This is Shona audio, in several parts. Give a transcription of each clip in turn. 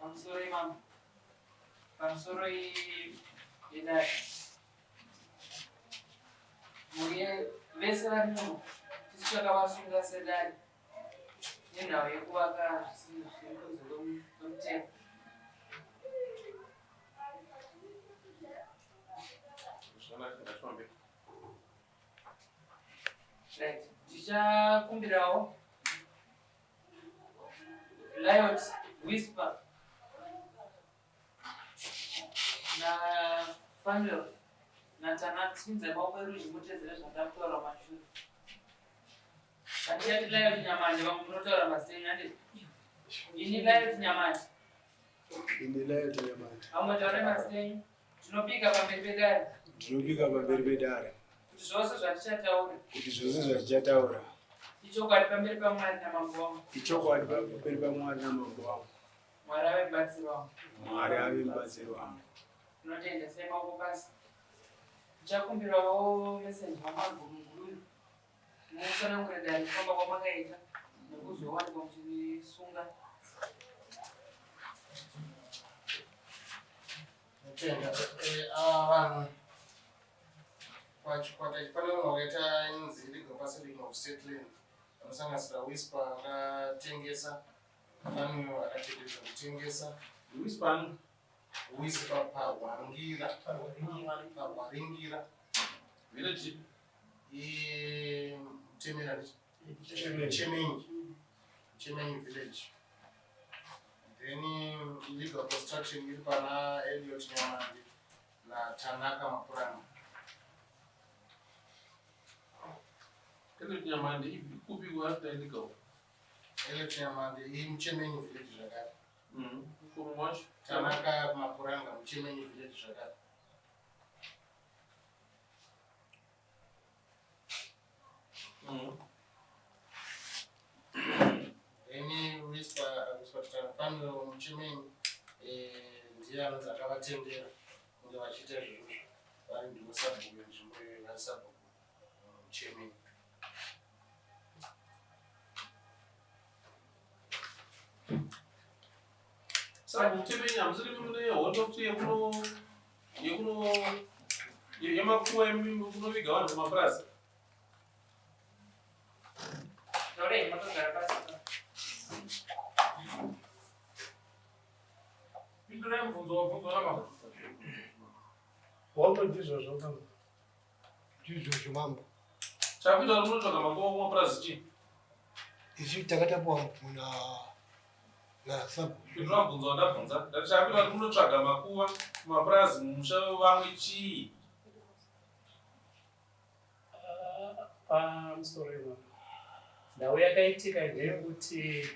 Pamusoro imambo. Pamusoro yedare. Mhuri vese vari muno tisu takavasunga sedare nenhau yekuvaka zvisina zviri kunze kwemutemo. Right. Tichakumbirawo Liot Whisper na Fanuel naTanak simudza maoko eruzhi mutedzere zvandakutaura mashure. Handichati Liot Nyamande vamwe munotaura mazita enyu handi. Ini Liot Nyamande. Ini Liot Nyamande. Vamwe taurai mazita enyu. Tinopika pamberi pedare. Tinopika pamberi pedare. Kuti zvose zvandichataura. Kuti zvose zvandichataura. Ichokwadi pamberi paMwari namambo wangu. Ichokwadi pamberi paMwari namambo wangu. Mwari ave mubatsiri wangu. Mwari ave mubatsiri wangu. Tinotenda sei maoko pasi. Ndichakumbirawo meseji wamaguruguru. Musanangure dare kufamba kwamakaita nekuzowanikwa muchisunga. Tenda eh, ava vanhu pachikwata ichi pane vamwe vakaita inonzi illegal parceling of state land vanosanganisira Whisper akatengesa Fanuel akatenderwa kutengesa Whisper ani? Whisper Parwaringira Parwaringira Village Mutemera Chemenyi Chemenyi village then illegal construction iri pana Elliot Nyamande naTanaka Mapuranga. Elliot Nyamande kupi kwaari illegal? Elliot Nyamande imuchemenyi village zvakare. Mukuru wacho Tanaka Mapuranga muchemenyi village zvakare. Then Whisper Whisper Family muchemenyi eh, ndiye anonzi akavatendera kunge vachiita izvozvo vari ndivo sabhuku venzvimbo iyoyo vari sabhuku muchemenyi. Saka muchemenyi hamusiri mune hondo futi yekuno yekuno yemakuva kunoviga vanhu kumapurazi. Taurai makagara pasi. Pindurai mubvunzo wabvunzwa namambo. Hondo ndizvozvo mambo. Ndizvozvo mambo. Chakuita kuti munotsvaga makuva kumapurazi chii? Isu takatapuwa muna nasabhuku. Pindura mubvunzo wandabvunza. Ndati chakuita kuti munotsvaga makuva kumapurazi mumusha wevamwe chii? Pamusoro imambo. Nhau yakaitika ndeyekuti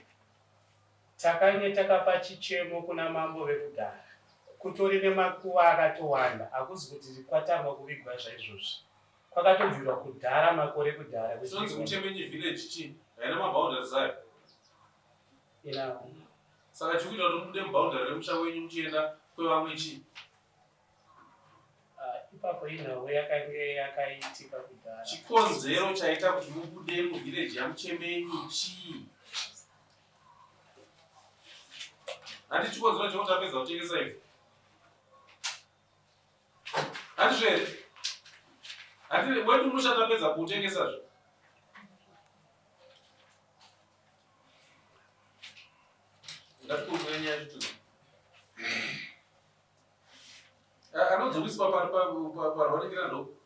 Takange takapa chichemo kuna mambo vekudhara. Kutori nemakuva akatowanda hakuzi kuti kwatangwa kuvigwa zvaizvozvi. Kwakatobvirwa kudhara makore kudhara Chinonzi kuchivigwa. Muchemenyi village chii? Haina maboundaries ayo. Inawo. Saka chikuita kuti mubude muboundary remusha wenyu muchienda kwevamwe chii? Ah, ipapo inhau yakange yakaitika kudhara. Chikonzero chaita kuti mubude muvillage yaMuchemenyi chii? Handi chikonzero chekuti apedza kutengesa ivhu. Handizvo here? Handi wedu musha tapedza kuutengesa zve. Ngatikurukure nyaya yechitunha. Anonzi Whisper parwanikira ndo.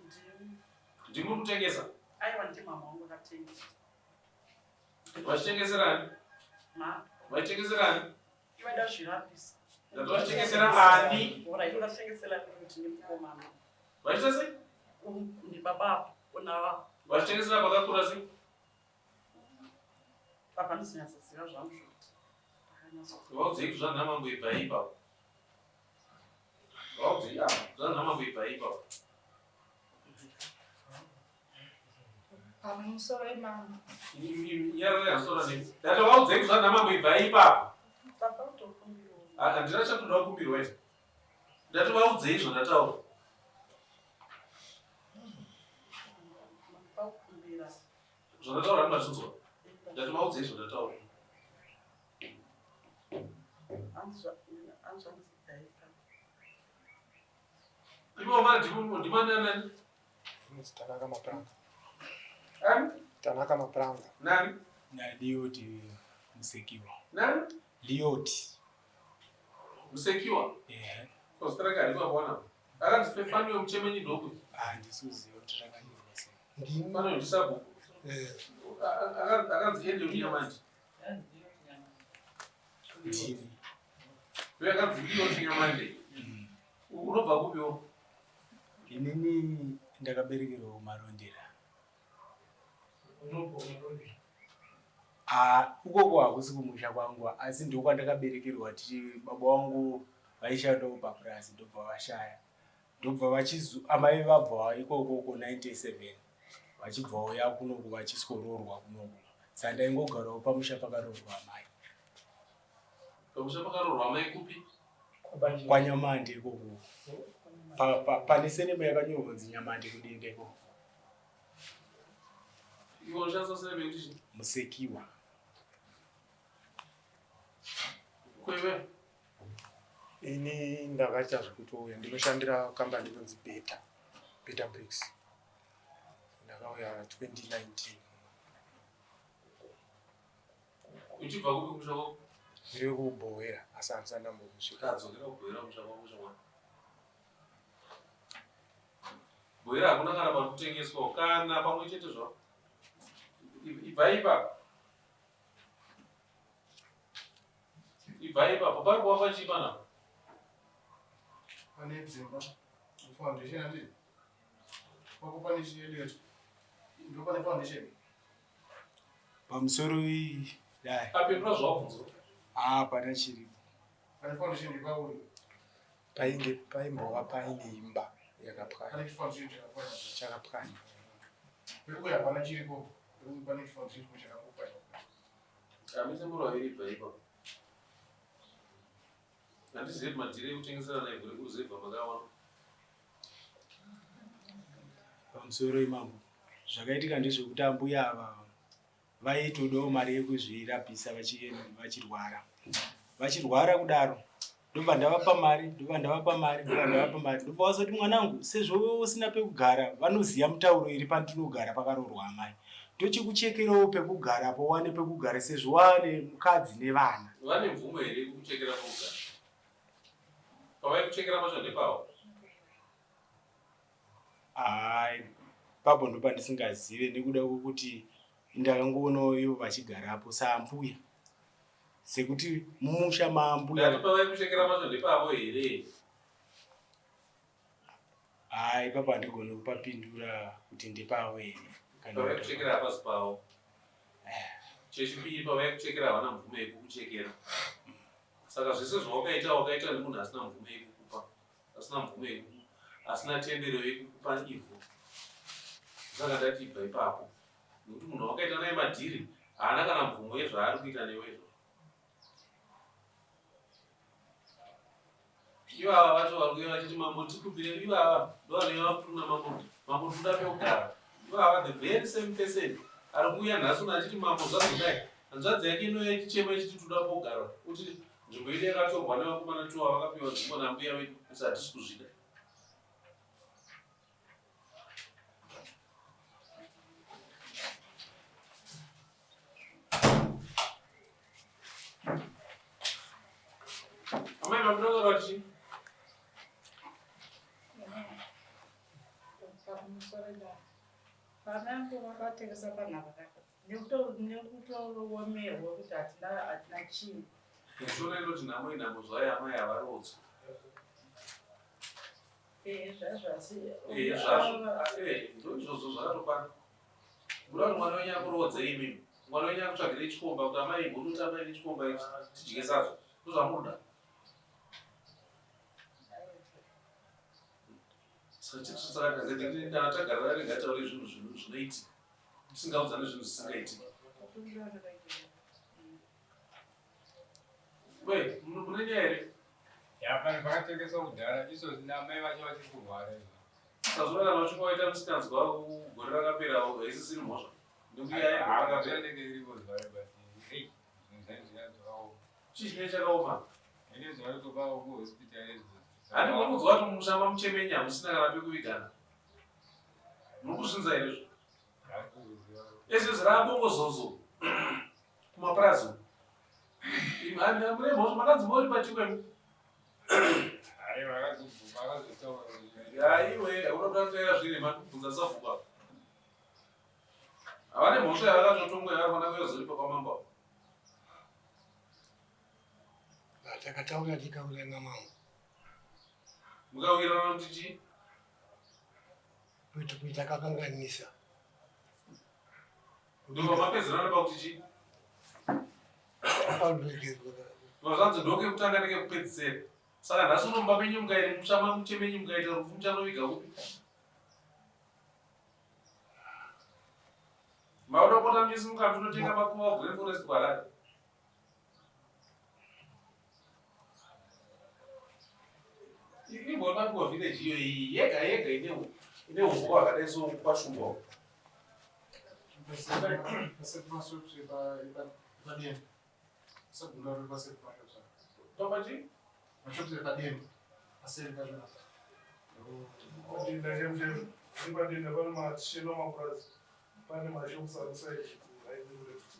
Ndimuri kutengesa? Aiwa ndimama wangu akatengesa. Vachitengeserani? Ma. Vachitengeserani? Ivaida zvirapisa. Ndati vachitengesera ani? Ora ivo vachitengesera kuti nemukomana. Vachiita sei? Ndi baba apo una Vachitengesera pakakura sei? Papa ndisinyatsoziva zvangu zvekuti. Vaudzei kuti zvanhamambo ibvai ipapo. Vaudzei apa zvanhamambo ibvai ipapo. Pamusoro imambo. Nyarara yasora nei. Ndati vaudzei kuti zvanhamambo ibvai ipapo. Papa utokumbirwa. Handina chatoda kukumbirwa ita. Ndati vaudzei zvandataura. Zvandataura ndimazvinzwa. Ndati vaudzei zvandataura. Hanzvanzi dzaipa. Ivo ndimananani? Inonzi Tanaka Mapranga. Ani? Tanaka Mapranga. Nani? NaLioti Musekiwa. Nani? Lioti. Musekiwa? Ehe. Kozita rake hariko apaona. Akanzi Fanuel Muchemenyi ndokupi? Handisi kuziva kuti rakanyorwa sei. Ndini. Fanuel ndisabhuku. Eh, Akanzi Eliot Nyamandi. Ndini. Uyo akanzi Eliot Nyamandi. Unobva kupiwo? Inini ndakaberekerwa kuMarondera. unobva kuMarondera. Ah, ukoko hakusi kumusha kwangu asi ndokwandakaberekerwa tichi baba vangu vaishandawo papurazi ndobva vashaya ndobva vachizo amai vabva ikoko ko 97 vachibva vauya kunoku vachiswororwa kunoku saka ndaingogarawo pamusha pakaroorwa amai. Pamusha pakaroorwa amai kupi? KwaNyamande ikoko pane senema yakanyorwa kunzi Nyamande kudenga ikoko. Iwe unoshandisa senema yekuti chii? Musekiwa. Kweve. Ini ndakaita zvekutouya ndinoshandira kambani inonzi Beta, Beta Bricks. Ndakauya 2019. Uchibva kupi kumusha kwako? Ndiri kuBhowera asi handisati ndambosvika. Tadzokera kuBhowera kumusha kwako shamwari. Bhowera hakuna kana pari kutengeswa kana pamwe chete zvako. Ibva ipapo. Ibva ipapo. Pari kuvakwa chii panapa? Pane dzimba foundation handiti? Pako pane chiEliot. Ndopane foundation. Pamusoro iyi dai. Apindura zvawabvunzwa. Ah, pana chiripo. Pane foundation ipauri. Painge paimbova paine imba yakapwanya. Pane chifoundation chakapwanya. Chakapwanya. Pekuya hapana chiripo. Pane chifoundation chakapwanya. Amise muri vaviri ibva ipapo. Handizivi kuti madhiri ekutengeserana ivhu rekuruzevha makawana. Pamusoro imambo, zvakaitika ndezvekuti ambuya ava vaitodawo mari yekuzvirapisa vachirwara. Vachirwara kudaro ndobva ndavapa mari, ndobva ndavapa mari, ndobva ndavapa mari. Ndobva vazoti mwanangu, sezvo usina pekugara, vanoziva mutauro iri pandinogara pakaroorwa amai. Tochikuchekerawo pekugara apo uwane pekugara sezvo wane mukadzi nevana. Vane mvumo here yekukuchekera pekugara? Pavaikuchekera pacho ndepavo? Haa ipapo ndopandisingazive nekuda kwekuti ndakangoonawo ivo vachigarapo saambuya sekuti mumusha maambuya. Ndati pavaikuchekera pacho ndepavo here? Haa ipapo handigone kupapindura kuti ndepavo here. Kana Pavaikuchekera hapasi pavo. Chechipiri pavaikuchekera havana mvumo yekukuchekera. Saka zvese zvawakaita wakaita nemunhu asina mvumo yekukupa. Asina mvumo yekuku asina tendero yekukupa ivhu. Saka ndati ibva ipapo. Nekuti munhu wakaita naye madhiri haana kana mvumo yezvaari kuita newe izvozvo. Ivava vacho vari kuuya vachiti mambo tikumbire ivava ndovanouya vapuruna mambo mambo tinoda pekugara. Ivava the very same person ari kuuya nhasi uno achiti mambo zvazodai hanzvadzi yake inouya ichichema ichiti toda pekugara kuti nzvimbo yedu yakatorwa nevakomana tuwa vakapiwa nzvimbo nambuya vedu asi hatisi kuzvida. Amai mamunongora kuti chii? Vana vangu vakatengesa panhaka nekutowomerwa kuti hatina hatina chinhu. Shona inoti nhamo inhamo zvayo amai havarodzwi. Ehe zvazvo asi. Ehe zvazvo. Eh ndoizvozvo zvakatokwana. Kuda kuti mwana wenyu akuroodze imimi. Mwana wenyu akutsvagire chikomba kuti amai imbonuti amai nechikomba ichi tidye sadza. Ndozvamunoda. Saka kana tagara rega taure zvinhu zvinoitika. Tisingaudzane zvinhu zvisingaitiki. We, mune nyaya here? Ya pane pakatengeswa kudhara izvozvi namai vacho vachiri kurwara izvo. Sazvona kana uchinge waita musikanzwa gore rakapera haisisiri mhosva. Nekuti yaya gore rakapera. Inenge iripo zvayo but hey zvinhu zvacho zvakaoma. Chii chinenge chakaoma? Handi muri kunzwa kuti mumusha mamuchemenyi hamusina kana pekuvigana. Muri kuzvinza here izvo? Izvi zvirabongozozo kumapurazi uko. Mune mhosva makanzi mori pachikwe. Aiwe, unoda kuteera zviri makubvunza sabhuku apa. Havane mhosva yavakatotongwa yavanofanira kuyozoripa kwamambo. Takataura tikaura namambo. Mukawirirana kuti chii? Kuti kuti takakanganisa. Ndobva mapedzerana pakuti chii? Zvanzi ndokekutanga nekekupedzisira. Saka nhasi uno mumba menyu mukaita musha mamuchemenyu mukaita rufu muchanoviga kupi? Mauda kupota muchisimuka muchinotenga makuva kuGreen Forest kuHarare. Imbori mapiwa village iyo iyi yega yega ine ine humbo hwakadai so kwashumba uko. Papa chii? Padenda chaipo chaipo nepadenda pane macheno mapurazi pane mashops ari side kuright nekuleft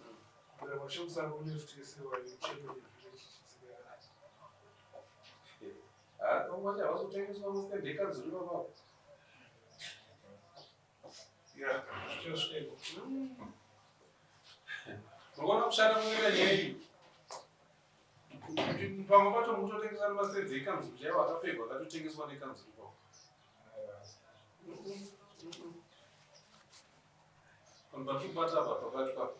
kuita mashops ari kuleft ese vaicheno village chidzika yakadai. Ah, wacho havazotengeswa mustand yekanzuru ipapo. Ya, zvichasvika ikoko. Unoona kushanda kunoita nyaya iyi. Kuti pamwe pacho mukutotengesa nemastands ekanzuru chaiwo akapegwa akatotengeswa nekanzuru ipapo. Vanhu vatiri kubata apa pabatwa apa.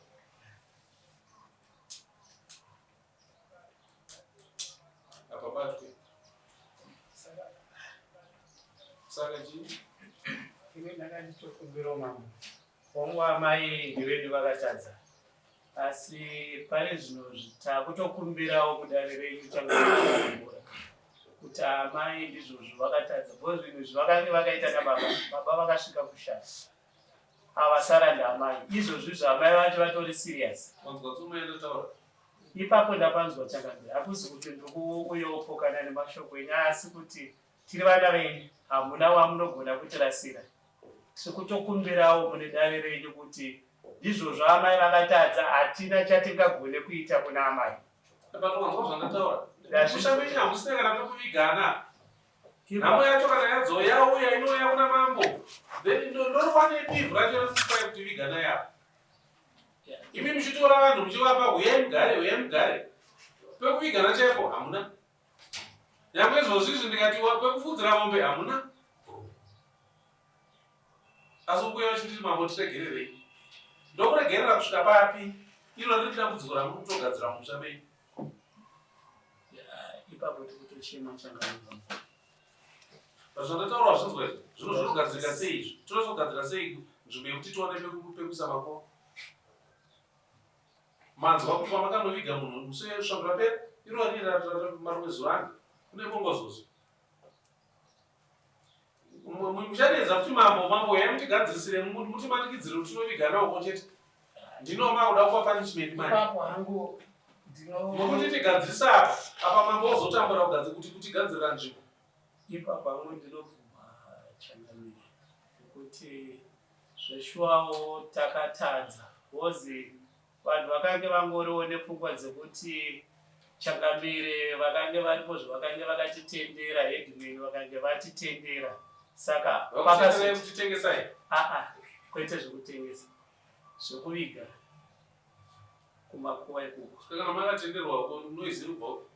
Apabatwe. Saka chii? Ini ndanga ndichitokumbirawo mambo. Wangu amai ndivedu vakatadza. Asi pari zvino takutokumbirawo kudare renyu changamire kuti amai ndizvozvo vakatadza because zvinhu izvi vakange vakaita nababa baba vakasvika kushaya ava sara ndaamai izvozvi izvo amai vacho vatori serious. Wanzwa tsumo yandataura? Ipapo ndapanzwa changamire hakuzi kuti ndikuuyopokana nemashoko enyu asi kuti tiri vana venyu hamuna wamunogona kutirasira. Tiri kutokumbirawo mune dare renyu kuti ndizvozvo amai vakatadza hatina chatingagone kuita kuna amai. But wanzwa zvandataura? Musha menyu hamusina kana pekuvigana. Nhamo yacho kana yauya inouya kuna mambo. Then ndoriwanepi ivhu racho rasipai kuti viganai apa? Imi muchitora vanhu muchivapa huyai mugare huyai mugare. Pekuvigana chaipo hamuna. Nyangwe izvozvi izvi ndikati pekufudzira mombe hamuna. Asi ukuya uchinditi mambo tiregererei. Ndokuregerera kusvika papi? Iro riri dambudziko ramuri kutogadzira mumusha menyu. Ipapo tikutochema changamire. Zvandataura zvinzwa izvi. Zvino zvinogadzirika sei izvi? Tinozogadzira sei nzvimbo yekuti tiwane pekuisa makuva? Manzwa kuti kwamakanoviga munhu musi wesvondo rapera iro riri marimwe zuva ani kune bongozozo. Muchadeedza kuti mambo mambo huyai mutigadzirisire mutimanikidzire kuti tinovigana uko chete. Ndino makuda kupa punishment manje. Ipapo hangu ndino Mukuti tigadzirisa apa apa mambo ozotambura kugadzira kuti kutigadzirira nzvimbo. Ipapo hangu ndinobvuma changamire nekuti zveshuwawo takatadza because vanhu vakange vangoriwo nepfungwa dzekuti changamire vakange varipo zvavakange vakatitendera headman vakange vatitendera saka Vakutenderai kutitengesai? Aa kwete zvekutengesa zvekuviga kumakuva ikoko. Saka kana makatenderwa ko noise iri kubva kupi?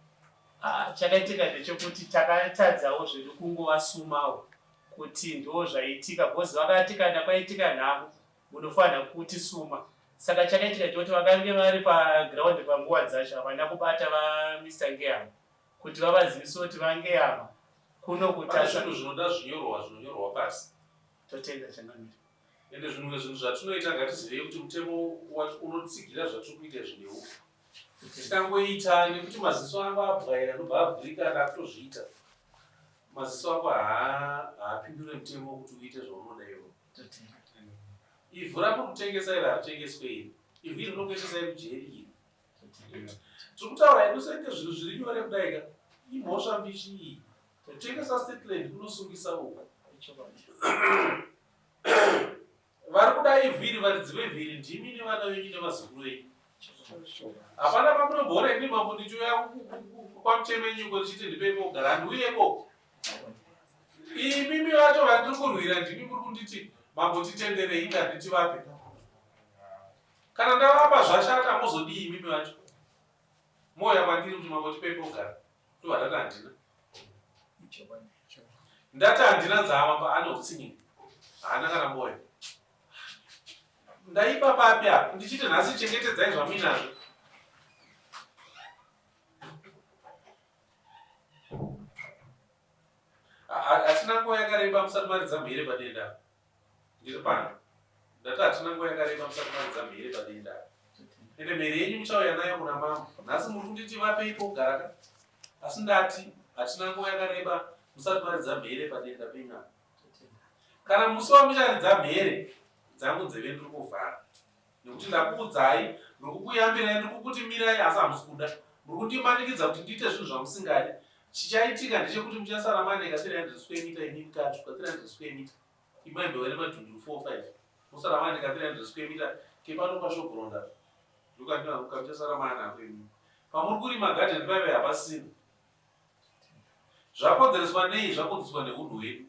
Ah, chakaitika ndechekuti takatadzawo zvedu kungovasumawo kuti ndo zvaitika because vakati kana kwaitika nhamo munofanira kutisuma saka chakaitika chekuti vakange vari paground panguva dzacho havana kubata vaMr Ngeyama kuti vavazivise kuti vaNgeyama kuno Pane kutasa zvinhu zvinoda zvinyorwa zvinonyorwa pasi. Totenda changamire. Ende zvimwe zvinhu zvatinoita ngatizivei kuti mutemo wacho unotsigira zvatiri kuita izvi ndeupi. Tikangoita nekuti maziso angu abwaira ndobva avhurika ndakutozviita. Maziso ako haapindure mutemo kuti uite zvaunoda iwe. Ivhu rako kutengesa iri haritengeswe iri. Ivhu iri rinokuendesai kujeri iri. Tiri kutaura idu senge zvinhu zviri nyore kudai ka. Imhosva mbishi iyi. Kutengesa state land kunosungisa uku. Vari kuda ivhu iri varidzi vevhu iri ndimi nevana venyu nevazukuru venyu. Hapana pamunomboona ini mambo ndichiuya kwamuchemenyuko ndichiti ndipei pekugara handiuye ikoko. Imimi vacho vandiri kurwira ndimi muri kunditi mambo titenderei kani tivape. Kana ndavapa zvashata mozodii imimi vacho? Mouya kwandiri kuti mambo tipei pekugara. Ndobva ndati handina. Ndati handina dzaamamba ane utsinye. Haana kana moyo. Ndaipa papi apa ndichiti nhasi chengetedzai zvamuinazvo. Hatina nguva yakareba musati maridza mhere padenda. Ndiri pano. Ndati hatina nguva yakareba musati maridza mhere padenda. Ende mhere yenyu muchauya nayo kuna mambo. Nhasi muri kunditi vapei pokugara ka? Asi ndati hatina nguva yakareba musati maridza mhere padenda penyu apa. Kana musi wamucharidza mhere dzangu nzeve ndiri kuvhara. Nekuti ndakuudzai, ndiri kukuyambirai, ndiri kukuti mirai asi hamusi kuda. Muri kundimanikidza kuti ndiite zvinhu zvamusingadi. Chichaitika ndechekuti muchasara mane ka 300 square meter imimi kacho ka 300 square meter. Imaimbova nemadhunduru 4 5. Mosara mane ka 300 square meter kepano pashogoronda. Ndokamuchasara mane ako imimi. Pamuri kurima garden paive hapasina. Zvakonzereswa nei? Zvakonzereswa nehunhu hwedu.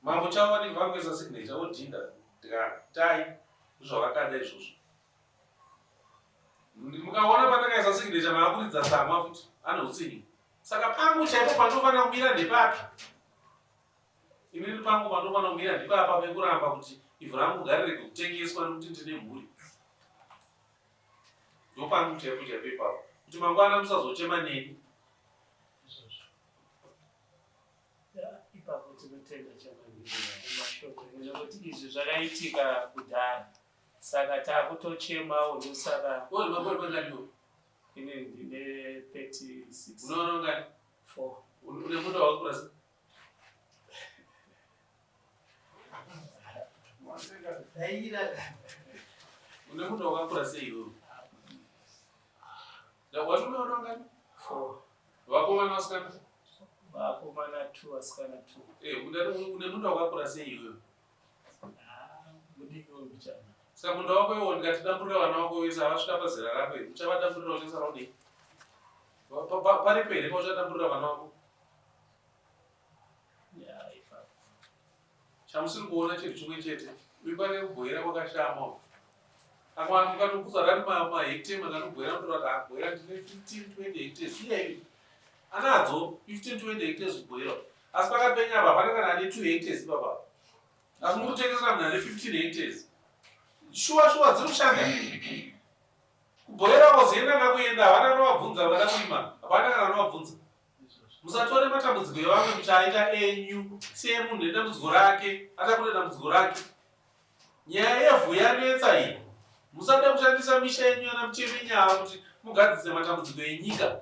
Mambo chavo vanenge vakuisa signature vodhinda dya tai ndozvavakada izvozvo. Mukaona pandakaisa signature maakuridza tsamwa futi ane utsinye. Saka pangu chaipo pandofanira kumira ndepapi? Inini pangu pandofanira kumira ndipapa pekuramba kuti ivhu rangu ngarirege kutengeswa nekuti ndine mhuri. Ndopangu chaipo chaipo ipapo kuti mangwana musazochema neni. Ipapo tinotenda chamanhirira nemashoko enyu nekuti izvi zvakaitika kudhara saka takutochemawo ndosaka Uri makore mangani ini ndine 36 Unoona ungani? 4 Une munda wakakura sei? Une munda wakakura sei iwewe? Wati unoona ungani? 4 Vakomana vasikana? Vakomana 2 vasikana 2. Eh, une munda wakakura sei iwewe? Ah, mudiki wembichana. Saka munda wako iwo ndikati damburira vana vako vese havasvika pazera rako iri, uchavadamburira uchasara udii? Paripo here pauchadamburira vana vako? Ya, ipapo. Chamusiri kuona chinhu chimwe chete, uyu pane kubhoera kwakashama uku. Amwe mukatokuza rani mahekite makanobhoera munotora kuti abhoera ndine 15 20 hectares iya iyo. Anadzo 15 20 hectares kubhoera. Asi pakati penyu apa hapana kana ane 2 hectares ipapa. Asi muri kutengesera munhu ane 15 hectares. Shuwa shuwa dziri kushanda. Kubhoera kozoenda ngakuenda havana anovabvunza vakada kurima. Hapana kana anovabvunza. Musatore matambudziko evamwe muchaita enyu. Siyai munhu nedambudziko rake, atakure dambudziko rake. Nyaya yevhu yanetsa iyi. Musade kushandisa misha yenyu yana muchemenyava kuti mugadzise matambudziko enyika.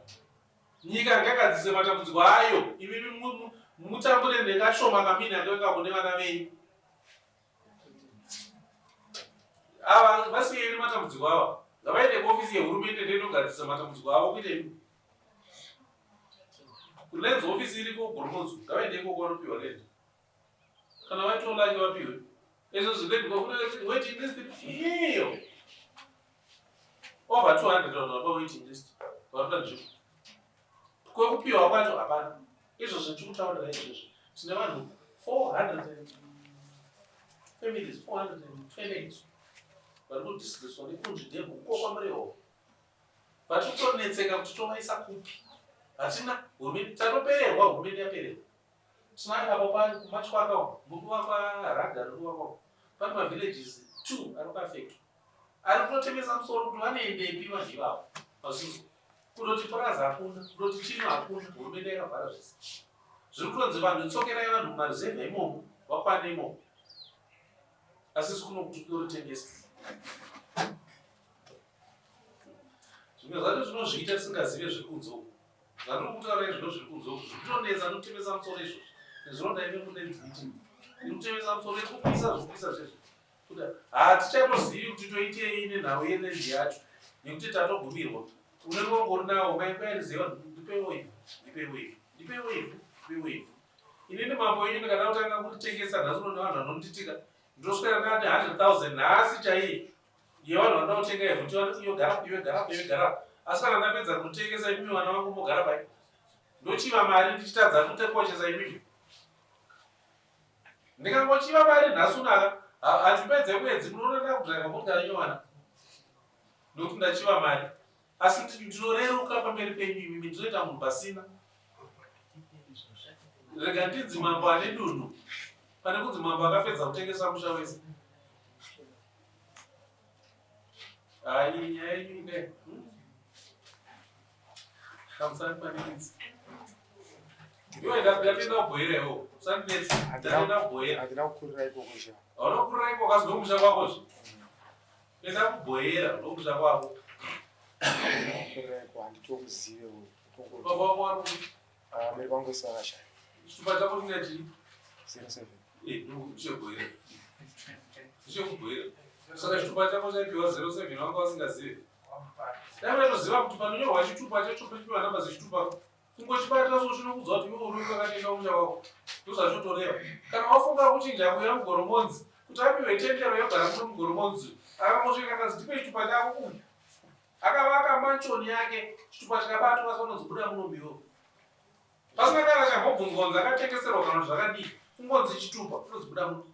Nyika ngagadzise matambudziko ayo, imimi mutambure nekashoma kamuinako ikako nevana venyu. Ava vasiyei nematambudziko ava. Ngavaende kuofisi yehurumende ndoinogadzirisa matambudziko avo kuite imi. Kulands office iriko Goromonzi, ngavaende ikoko vanopiwa land. Kana vaitawo laki vapiwe. Izvo zviland kwakune waiting list iyo. Over 200 vanhu vapa waiting list. Varikuda nzvimbo. Kwekupiwa kwacho hapana. Izvo zvichikutaurira izvozvo. Tine vanhu 400 families 428 vari kudisplacwa nekunzvi dam uko kwaMurewa. Vatikutonetseka kuti tovaisa kupi. Hatina hurumende tatopererwa hurumende yapererwa. Tinayo apo kuMachwaka uko muri kuvakwa raga riri kuvakwa uko pane mavillages 2 ari kuafectwa ari kutotemesa musoro kuti vanoendepi vanhu ivavo mazvinzwa kutoti purazi hakuna kutoti chino hakuna hurumende yakavhara zvese zviri kutonzi vanhu tsokerai vanhu mumaruzevha imomo vakwane imomo asi isu kuno kuti torotengesa Zvimwe zvacho tinozviita tisingazive zviri kunze uku. Zvandiri kutaura izvo zviri kunze uku zviri kutonetsa nokutemesa musoro izvozvi. Nezuro ndaive kulands meeting. Iri kutemesa musoro iri kupisa zvokupisa zvezvo. Kuti hatichatozivi kuti toitei nenhau yeland yacho nekuti tatogumirwa. Unenge ungori nawo maikwairiziva, ndipewo ivhu, ndipewo ivhu, ndipewo ivhu, ndipewo ivhu. Inini mambo wenyu ndikada kutanga kutengesa nhasi uno nevanhu vanonditika, ndoswera ndane 100,000 nhasi chaiye yevanhu vanoda kutenga ivhu. Tiwane iyo garapo, iwe garapo, iwe garapo. Asi kana ndapedza kutengesa, imimi vana vangu mogara pai? Ndochiva mari ndichitadza kutekoshesa imimi. Ndikangochiva mari nhasi unaka, handipedze mwedzi, munoona ndakudhiraivha motikari nyowani nokuti ndachiva mari. Asi ndinoreruka pamberi penyu imimi, ndinoita munhu pasina. Rega ndinzi mambo ane dunhu pane kunzi mambo akapedza kutengesa musha wese. Hai, nyaya yenyu ine kamusani maninidzi. Iwe ndatenda kubhoera iwo, usandinetsi, ndatenda kubhoera. Handina kukurira ikoko sha. Hauna kukurira ikoko, asi ndomusha kwakozve. Enda kubhoera, ndomusha kwako. Handina kukurira ikoko, handitokuzive. Baba wako vari kupi? Ameri kwangu ese vakashaya. Chitupa chako chine chii? 07. Ndichebhoera, ndichekubhoera. Saka chitupa chako chaipiwa 07, vanga vasingazive. Dai vaitoziva kuti panonyorwa chitupa chacho pachipiwa namba dzechitupa, kungochibata so chinokudza kuti iwe uri wakatenga musha wako. Ndozvachotoreva. Kana wafunga kuchinja kuuya muGoromonzi, kuti apiwe tendero yekugara muno muGoromonzi, akangosvika akanzi ndipe chitupa chako, uyu akavaka mansion yake, chitupa chikabatwa, asi vanonzi buda muno miwo pasina kana chambobvunzwa kunzi akatengeserwa kana kuti zvakadii. Kungonzi chitupa, unonzi buda muno.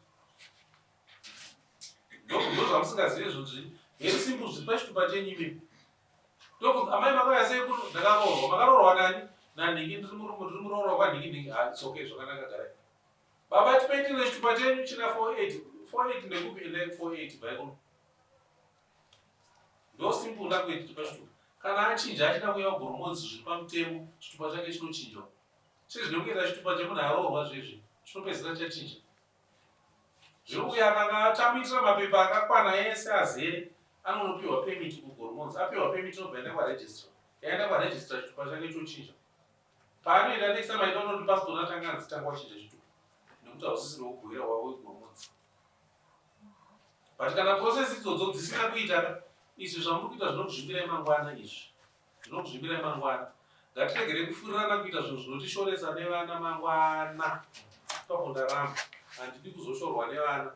Ndozvamusingazive zvinhu zviri very simple zviri pachitupa chenyu imimi. Ndokunzi amai makauya sei kuno? Ndakaroorwa. Makaroorwa nani? Nanhingi, ndiri murume, ndiri muroorwa kwanhingi nhingi. Ha, it's okay, zvakanaka, garai. Baba, tipei tine chitupa chenyu china 48 48 ndekupi? Endai 48, bvai kuno. Ndo simple language tipa chitupa. Kana achinja achida kuuya kuGoromonzi zviri pamutemo, chitupa chake chinochinjwa sezvinongoita chitupa chemunhu aroorwa zvezvi, chinopedzisira chachinja. Zviri uyo akanga atamuitira mapepa akakwana ese azere, anonopiwa permit kuGoromonzi. Apiwa permit, inobva enda kwaregistrar. Yaenda kwaregistrar, chitupa chake chochinja. Paanoenda next time aida unoti passport, atanga anzi tanga wachinja chitupa nekuti hausisiri wekubhoera, wavo weGoromonzi. But kana process idzodzo dzisina kuita ka, izvi zvamuri kuita zvinokuzvimbirai mangwana, izvi zvinokuzvimbirai mangwana. Ngatiregere kufurirana kuita zvinhu zvinotishoresa nevana mangwana. Ipapo ndaramba, handidi kuzoshorwa nevana,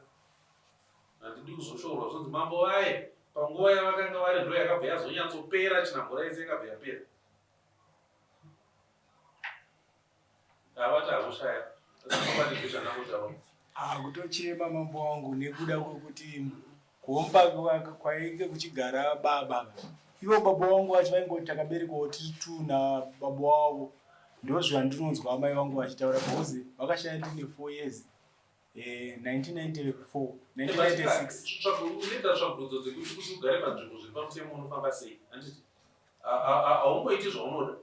handidi kuzoshorwa zvonzi mambo vaye panguva yavakanga vari ndo yakabva yazonyatsopera, chinhambura yese yakabva yapera. Havati hakushaya zvandangotaura. Kutochema mambo wangu nekuda kwekuti kuomba kwainge kuchigara baba. Ivo baba vangu vacho vaingoti takaberekwawo tiri two nababa wavo. Ndozvandinonzwa amai vangu vachitaura, because vakashaya ndine 4 years, 1994, 1996. Unoita tsvagurudzo dzekuti kuti ugare panzvimbo zviri pamutemo unofamba sei, handiti? Haungoiti zvaunoda,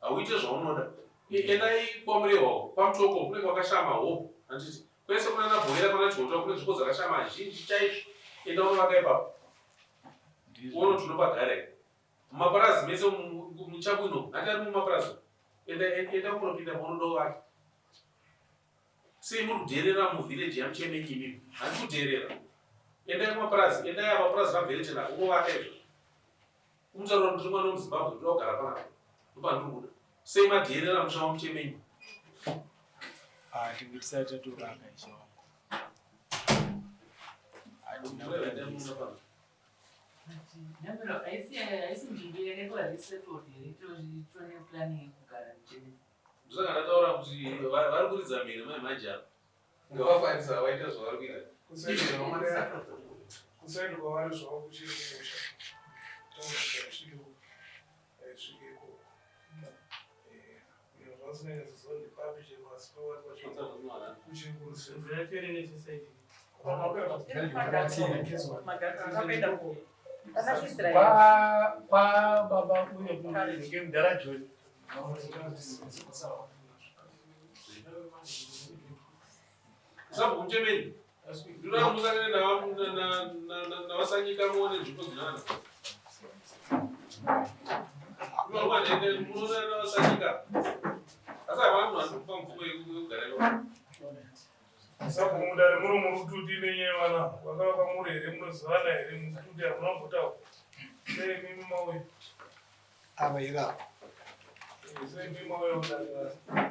hauite zvaunoda. Endai kwaMurehwa, kwaMutoko, kune kwakashama hope, handiti? Kwese kunana Bhoera, kwana Jota, kune nzvimbo dzakashama zhinji chaizvo. Enda unovaka ipapo, uone kuti unopagara here. Mumapurazi mese muchabwino, handi ari mumapurazi? Enda, enda kunopinda munoda uvake. Sei muri kudherera muvillage yaMuchemenyi imimi? Handi kudherera. Endai kumapurazi, endai apa purazi raBheretena, unovaka izvo. Umutaura kuti ndiri mwana wemuZimbabwe, ndoda kugara panapa, ndopandiri kuda. Sei madherera musha waMuchemenyi? Ah, tinge tisati tatovaka, ishe wangu. Hatina kutangisa. Nyamiro, haisi nzvimbo yakaitwa resettled here? Tone planning yekugara muchene. Ndosaka ndataura kuti vari kuridza mhere mai manje apa. Ngavafarisa vaita zvavari kuita. Kusaidi kwavari zvavo kuchiri kumusha, tausvike aisvike ikoko. Zvasinanyatsoziva ndepapi chero, asi pavari pacho kuchiri kuruziva. Nzvimbo yacho iri nechesaidi. Kwa baba uyo nge mudhara John. Sabhuku Muchemeni, ndoda kuti musangane navasanyika muone nzvimbo dzinana. Munoona navasanyika, asi hapana munhu anokupa mvumo yekugara ipapo. Saka mudare muno murutudi nenyaya yevana vakava muri here? Munozivana here murutudi? Hamuna kumbotaura sei mimi mauya? Ava ivavo. So imi mauya kudare nhasi.